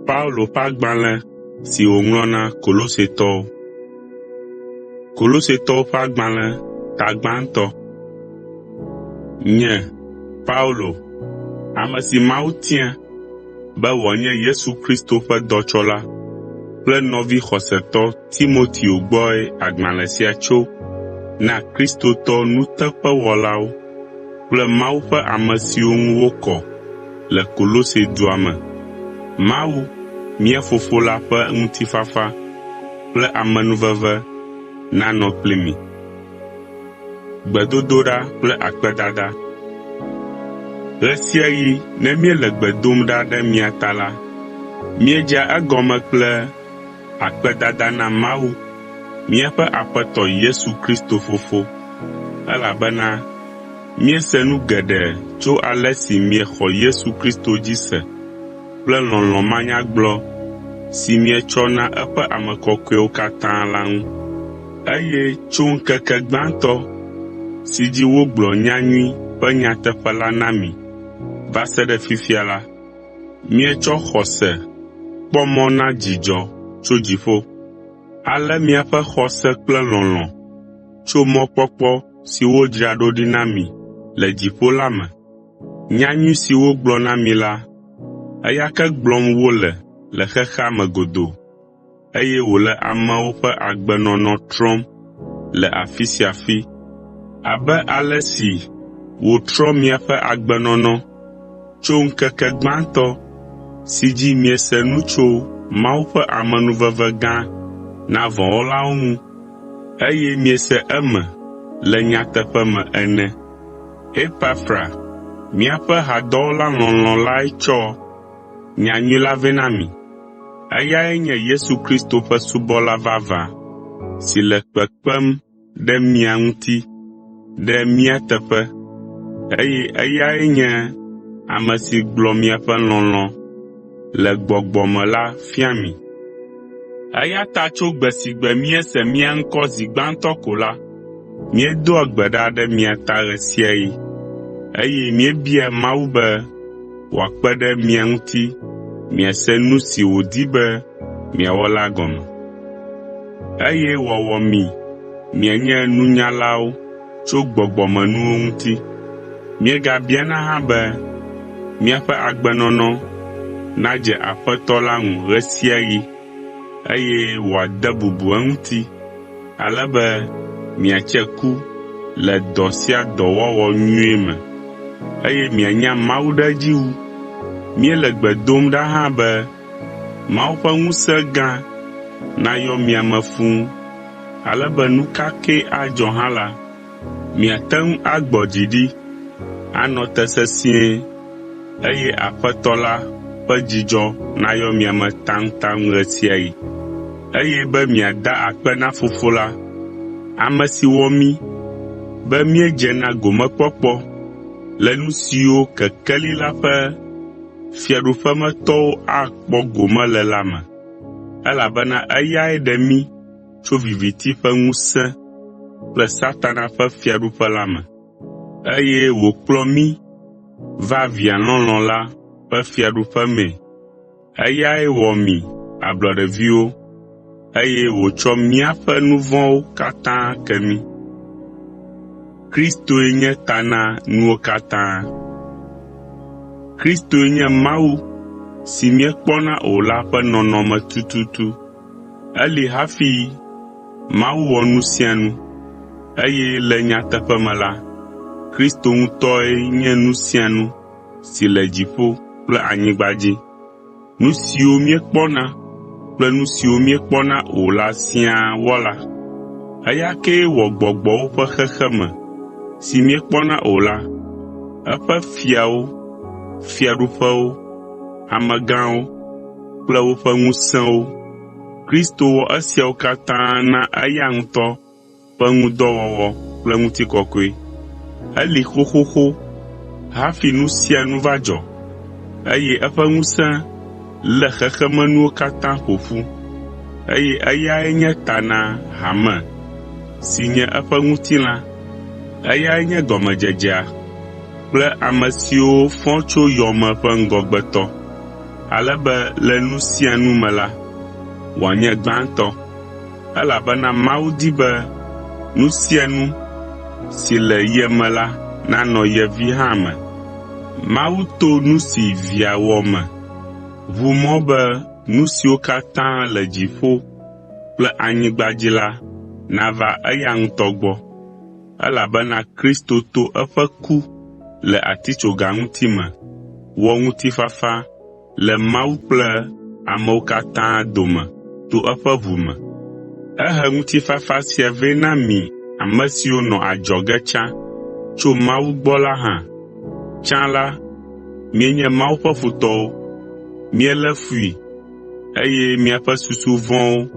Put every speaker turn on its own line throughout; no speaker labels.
Paulo ƒe agbalẽ si wòŋlɔ na Kolosetɔwo. Kolosetɔwo ƒe agbalẽ ta gbãtɔ. Nye, Paulo, ame si Mawu tia be wòanye Yesu Kristo ƒe dɔtsɔla kple nɔvi xɔsetɔ Timoteo gbɔe agbalẽ sia tso na kristotɔ nuteƒewɔlawo kple Mawu ƒe ame siwo ŋu wokɔ le Kolose dua me. Mawu, mía Fofo la ƒe ŋutifafa kple amenuveve nanɔ kpli mi. Ɣe sia ɣi ne míele gbe dom ɖa ɖe mia ta la, míedzea egɔme kple akpedada na Mawu, míaƒe Aƒetɔ Yesu Kristo Fofo, elabena míese nu geɖe tso ale si miexɔ Yesu Kristo dzi se kple lɔlɔ̃ manyagblɔ si mietsɔ na eƒe ame kɔkɔewo katã la ŋu. Eye tso ŋkeke gbãtɔ si dzi wogblɔ nyanyui ƒe nyateƒe la na mi va se ɖe fifia la, mietsɔ xɔse kpɔ mɔ na dzidzɔ tso dziƒo. Ale miaƒe xɔse kple lɔlɔ̃ tso mɔkpɔkpɔ si wodzra ɖo ɖi na mi le dziƒo la me. Nyanyui si wogblɔ na mi la, eya ke gblɔm wole le xexea me godoo, eye wòle amewo ƒe agbenɔnɔ trɔm le afi sia afi abe ale si wòtrɔ miaƒe agbenɔnɔ tso ŋkeke gbãtɔ si dzi miese nu tso Mawu ƒe amenuveve gã na vɔ̃wɔlawo ŋu, eye miese eme le nyateƒe me ene. Epafra, míaƒe hadɔwɔla lɔlɔ̃ lae tsɔ nyanyui la vɛ na mi. Eyae nye Yesu Kristo ƒe subɔla vavã si le kpekpem ɖe mia ŋuti ɖe mía teƒe, eye eyae nye ame si gblɔ miaƒe lɔlɔ̃ le gbɔgbɔ me la fia mi. Eya ta tso gbe si gbe míese mia ŋkɔ zi gbãtɔ ko la, míedoa gbe ɖa ɖe mia ta ɣe sia ɣi, eye míebiaa Mawu be wòakpe ɖe mia ŋuti miase nu si wòdi be miawɔ la gɔme, eye wòawɔ mi mianye nunyalawo tso gbɔgbɔmenuwo ŋuti. Míegabiana hã be miaƒe agbenɔnɔ nadze Aƒetɔ la ŋu ɣe sia ɣi, eye wòade bubu eŋuti, ale be miatse ku le dɔ sia dɔ wɔwɔ nyuie me, eye mianya Mawu ɖe edzi wu. Míele gbe dom ɖa hã be Mawu ƒe ŋusẽ gã nayɔ mia me fũu, ale be nu ka kee adzɔ hã la, miate ŋu agbɔ dzi ɖi, anɔ te sesĩe, eye Aƒetɔ la ƒe dzidzɔ nayɔ mia me taŋtaŋ ɣe sia ɣi, eye be miada akpe na Fofo la, ame si wɔ mí be míedze na gomekpɔkpɔ le nu siwo kekeli la ƒe fiaɖuƒemetɔwo akpɔ gome le la me, elabena eyae ɖe mí tso viviti ƒe ŋusẽ kple Satana ƒe fiaɖuƒe la me, eye wòkplɔ mí va Via lɔlɔ̃ la ƒe fiaɖuƒe mee. Eyae wɔ mí ablɔɖeviwo, eye wòtsɔ míaƒe nu vɔ̃wo katã ke mí. Kristoe nye ta na nuwo katã. Kristoe nye Mawu si míekpɔna o la ƒe nɔnɔme tututu. Eli hafi Mawu wɔ nu sia nu, eye le nyateƒe me la, Kristo ŋutɔe nye nu sia nu si le dziƒo kple anyigba dzi. Nu siwo míekpɔna kple nu siwo míekpɔna o la siaa Wɔla. Eya kee wɔ gbɔgbɔwo ƒe xexeme si míekpɔna o la, eƒe fiawo, fiaɖuƒewo, amegãwo kple woƒe ŋusẽwo. Kristo wɔ esiawo katã na eya ŋutɔ ƒe ŋu dɔ wɔwɔ kple ŋutikɔkɔe. Eli xoxoxo hafi nu sia nu va dzɔ, eye eƒe ŋusẽ lé xexemenuwo katã ƒo ƒu, eye eyae nye ta na hame si nye eƒe ŋutilã. Eyae nye gɔmedzedzea kple ame siwo fɔ tso yɔ me ƒe ŋgɔgbetɔ. ale be le nu sia nu me la, wòanye gbãtɔ. Elabena Mawu di be nu sia nu si le ye me la nanɔ ye Vi hã me. Mawu to nu si Via wɔ me ʋu mɔ be nu siwo katã le dziƒo kple anyigba dzi la nava eya ŋutɔ gbɔ, elabena Kristo to eƒe ku le atitsoga ŋuti me wɔ ŋutifafa le Mawu kple amewo katã dome to eƒe ʋu me. Ehe ŋutifafa sia vɛ na mi ame siwo nɔ adzɔge tsã tso Mawu gbɔ la hã. Tsã la, mienye Mawu ƒe futɔwo, mielé fui, eye miaƒe susu vɔ̃wo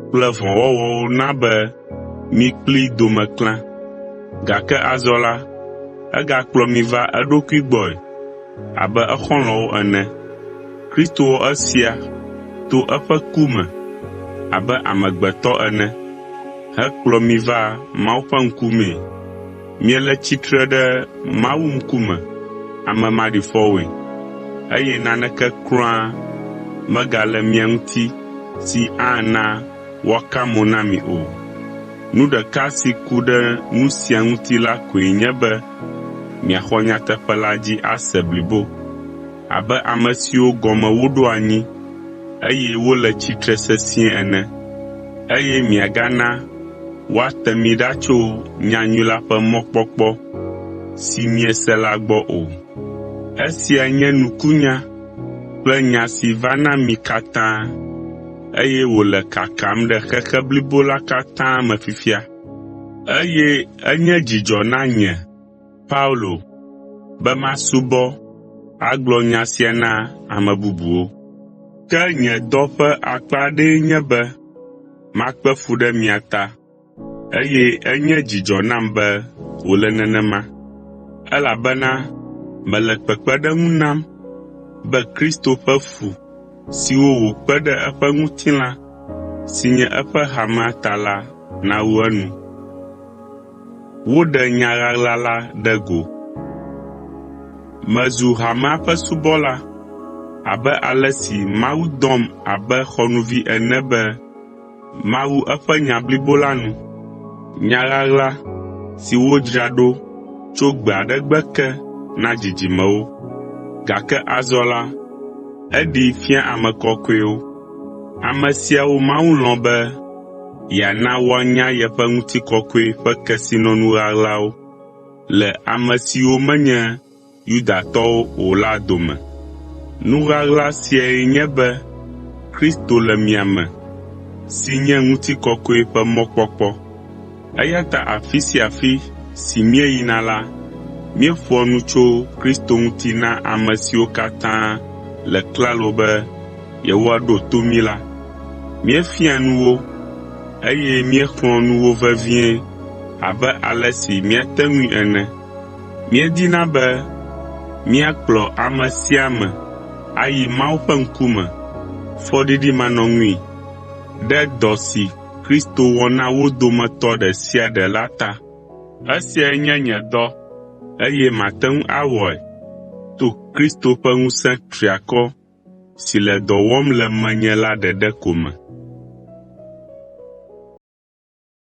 kple vɔ̃wɔwɔwo na be mi kplii dome klã. Gake azɔ la, egakplɔ mi va eɖokui gbɔe abe exɔlɔ̃wo ene. Kristo wɔ esia to eƒe ku me abe amegbetɔ ene hekplɔ mi va Mawu ƒe ŋkumee. Miele tsitre ɖe Mawu ŋkume ame maɖifɔwoe, eye naneke kura megale mia ŋuti si ana woaka mo na mi o. Nu ɖeka si ku ɖe nu sia ŋuti la koe nye be miaxɔ nyateƒe la dzi ase blibo abe ame siwo gɔme woɖo anyi, eye wole tsitre sesĩe ene, eye miagana woate mi ɖa tso nyanyui la ƒe mɔkpɔkpɔ si miese la gbɔ o. Esia nye nukunya kple nya si va na mi katã, eye wòle kakam ɖe xexe blibo la katã me fifia. Eye enye dzidzɔ na nye, Paulo, be masubɔ, agblɔ nya sia na ame bubuwo. Ke nye dɔ ƒe akpa aɖee nye be makpe fu ɖe mia ta, eye enye dzidzɔ nam be wòle nenema, elabena mele kpekpeɖeŋu nam be Kristo ƒe fu siwo wòkpe ɖe eƒe ŋutilã si nye eƒe hamea ta la nawu enu. Woɖe nya ɣaɣla la ɖe go. Mezu hamea ƒe subɔla abe ale si Mawu dɔm abe xɔnuvi ene be mawu eƒe nya blibo la nu. Nya ɣaɣla si wodzra ɖo tso gbe aɖe gbe ke na dzidzimewo, gake azɔ la, eɖee fia ame kɔkɔewo. Ame siawo Mawu lɔ̃ be yeana woanya yeƒe ŋutikɔkɔe ƒe kesinɔnu ɣaɣlawo le ame siwo menye Yudatɔwo o la dome. Nu ɣaɣla siae nye be Kristo le mia me si nye ŋutikɔkɔe ƒe mɔkpɔkpɔ. Eya ta afi sia afi si míeyina la, míeƒoa nu tso Kristo ŋuti na ame siwo katã le klalo be yewoaɖo to mí la. Míefiaa nu wo, eye míexlɔ̃a nu wo vevie abe ale si míate ŋui ene. Míedina be míakplɔ ame sia ame ayi Mawu ƒe ŋkume fɔɖiɖimanɔŋui ɖe dɔ si Kristo wɔ na wo dometɔ ɖe sia ɖe la ta. Esiae nye nye dɔ, eye mate ŋu awɔe to Kristo ƒe ŋusẽ triakɔ si le dɔ wɔm le menye la ɖeɖe ko me.